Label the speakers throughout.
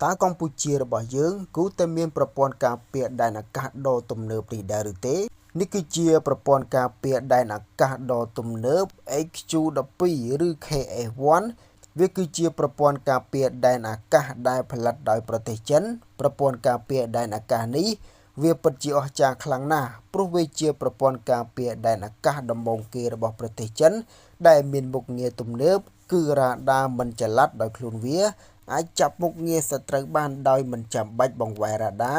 Speaker 1: តើកម្ពុជារបស់យើងគួរតែមានប្រព័ន្ធការពារដែនអាកាសដ៏ទំនើបនេះដែរឬទេនេះគឺជាប្រព័ន្ធការពារដែនអាកាសដ៏ទំនើប HQ-12 ឬ KS-1 វាគឺជាប្រព័ន្ធការពារដែនអាកាសដែលផលិតដោយប្រទេសចិនប្រព័ន្ធការពារដែនអាកាសនេះវាពិតជាអស្ចារ្យខ្លាំងណាស់ព្រោះវាជាប្រព័ន្ធការពារដែនអាកាសដំបូងគេរបស់ប្រទេសចិនដែលមានមុខងារទំនើបគឺរ៉ាដាមិនចល័តដោយខ្លួនវាអាចចាប់មុខងារសត្រូវបានដោយមិនចាំបាច់បង្វែររ៉ាដា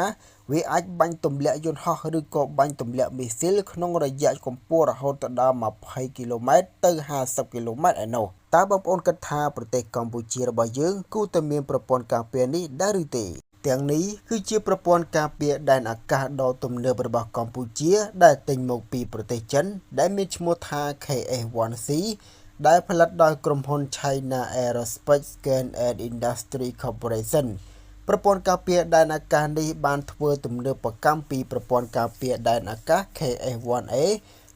Speaker 1: វាអាចបាញ់ទម្លាក់យន្តហោះឬក៏បាញ់ទម្លាក់មីស៊ីលក្នុងរយៈកម្ពស់រហូតដល់20គីឡូម៉ែត្រទៅ50គីឡូម៉ែត្រឯណោះតើបងប្អូនគិតថាប្រទេសកម្ពុជារបស់យើងគួរតែមានប្រព័ន្ធការពារនេះដែរឬទេទាំងនេះគឺជាប្រព័ន្ធការពារដែនអាកាសដ៏ទំនើបរបស់កម្ពុជាដែលទិញមកពីប្រទេសចិនដែលមានឈ្មោះថា KS-1C ដែលផលិតដោយក្រុមហ៊ុន China Aerospace Scan and Industry Corporation ប្រព័ន្ធការពារដែនអាកាសនេះបានធ្វើទំនើបកម្មពីប្រព័ន្ធការពារដែនអាកាស KS-1A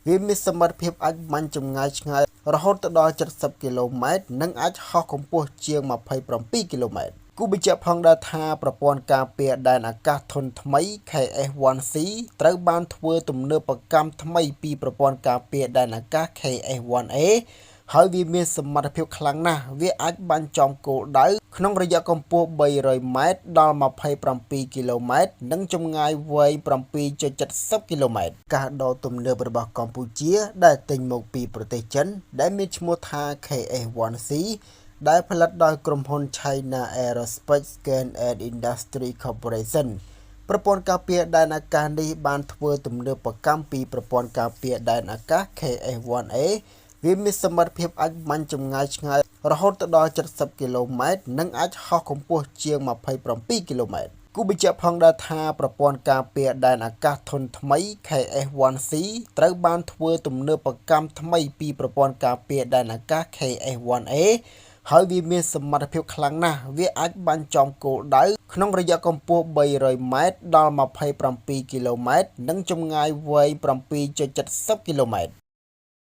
Speaker 1: វាមានសមត្ថភាពអាចបាញ់ចម្ងាយឆ្ងាយរហូតដល់70គីឡូម៉ែត្រនិងអាចហោះកម្ពស់ជាង27គីឡូម៉ែត្រគូបញ្ជាក់ផងដែរថាប្រព័ន្ធការពារដែនអាកាសធុនថ្មី KS-1C ត្រូវបានធ្វើទំនើបកម្មថ្មីពីប្រព័ន្ធការពារដែនអាកាស KS-1A ហើយវាមានសមត្ថភាពខ្លាំងណាស់វាអាចបាញ់ចំគោលដៅក្នុងរយៈកម្ពស់300ម៉ែត្រដល់27គីឡូម៉ែត្រនិងចម្ងាយវែង7.70គីឡូម៉ែត្រកាសដ៏ទំនើបរបស់កម្ពុជាដែលទិញមកពីប្រទេសចិនដែលមានឈ្មោះថា KS-1C ដែលផលិតដោយក្រុមហ៊ុន China Aerospace Scan and Industry Corporation ប្រព័ន្ធការពារដែនអាកាសនេះបានធ្វើទំនើបកម្មពីប្រព័ន្ធការពារដែនអាកាស KS-1A វាមានសមត្ថភាពអាចបាញ់ចម្ងាយឆ្ងាយរហូតដល់70គីឡូម៉ែត្រនិងអាចហោះកម្ពស់ជាង27គីឡូម៉ែត្រគូបញ្ជាក់ផងដែរថាប្រព័ន្ធការពារដែនអាកាសធុនថ្មី KS-1C ត្រូវបានធ្វើទំនើបកម្មថ្មីពីប្រព័ន្ធការពារដែនអាកាស KS-1A ហើយវាមានសមត្ថភាពខ្លាំងណាស់វាអាចបាញ់ចំគោលដៅក្នុងរយៈកម្ពស់300ម៉ែត្រដល់27គីឡូម៉ែត្រនិងចម្ងាយវែង7.70គីឡូម៉ែត្រ។